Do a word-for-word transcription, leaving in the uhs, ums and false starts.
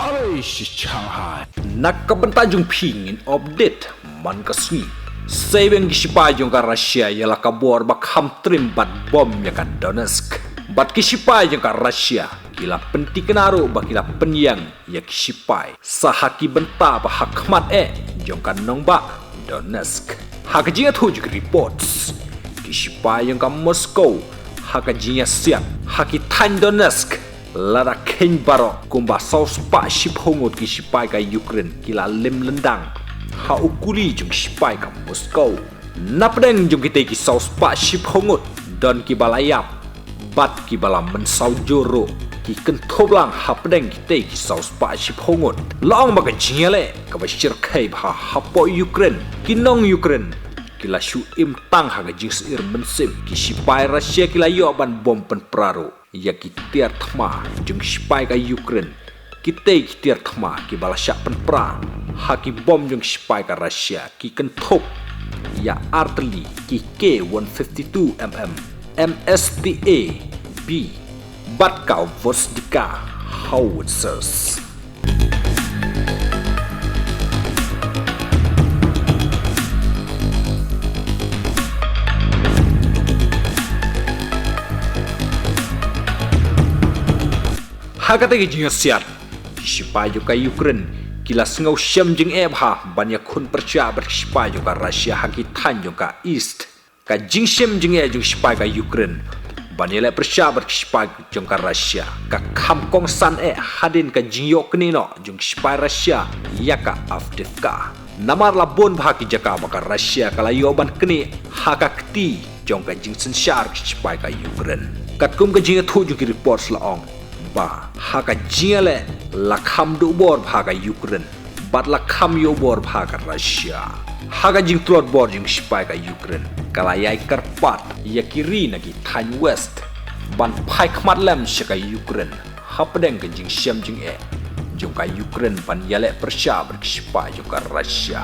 Oi, shi Shanghai. Na ka bynta jong phi ngin update man ka sngi. Sei beng ki shipai jong ka Russia ïa la ka bor ba kham trim bad bom ïa ka Donetsk. Bad ki shipai jong ka Russia ki la pyntikna ruh ba ki la pynïeng ïa ki shipai sa ha ki bynta ba ha khmat eh jong ka nongbah Donetsk. Ha ka jingïathuh jong ki reports, ki shipai jong ka Moscow ha ka jingïasiat ha ki thaiñ Donetsk la da kheiñ baroh kumba saw spah shiphew ngut ki shipai ka Ukraine ki la lim lyndang ha u kuli jong ki shipai ka Moscow. Na pdeng jong kitei ki saw spah shiphew ngut don ki ba la ïap bad ki ba la mynsaw jur ruh, ki kynthup lang ha pdeng kitei ki saw spah shiphew ngut. La ong ba ka jingïaleh kaba shyrkhei bha hapoh Ukraine, ki nong Ukraine ki la shu im tang ha ka jingsyier mynsiem. Ki shipai Russia ki la ïoh ban bom pynpra ruh ïa ki tiar thma jong ki shipai ka Ukraine. Kitei ki tiar thma ki ba la shah pynpra ha ki bom jong ki shipai ka Russia ki kynthup ïa artylli, ki K one fifty-two M M, M S T A B bad ka Vostika howitzers. Ha kata ka jingïasiat, ki shipai jong ka Ukraine ki la sngew shem jingeh bha ban ïakhun pyrshah bad ki shipai jong ka Russia ha ki thaiñ jong ka East. Ka jingshem jingeh jong ki shipai ka Ukraine ban ïaleh pyrshah bad ki shipai jong ka Russia ka kham kongsan eh hadien ka jingïoh knieh noh jong ki shipai Russia ïa ka Avdiivka. Namar la bun bha ki jaka ba ka Russia ka la ïoh ban knieh ha ka kti jong ka jingsynshar ki shipai ka Ukraine. Katkum ka jingïathuh jong ki reports la ong ba ha ka jingïaleh la kham duh bor bha ka Ukraine bad la kham ïoh bor bha ka Russia. Ha ka jingtlot bor jong ki shipai ka Ukraine ka la ïai kyrpad ïa ki ri na ki thaiñ West ban phai khmat lem sha ka Ukraine hapdeng ka jingshem jingeh jong ka Ukraine ban ïaleh pyrshah bad ki shipai jong ka Russia.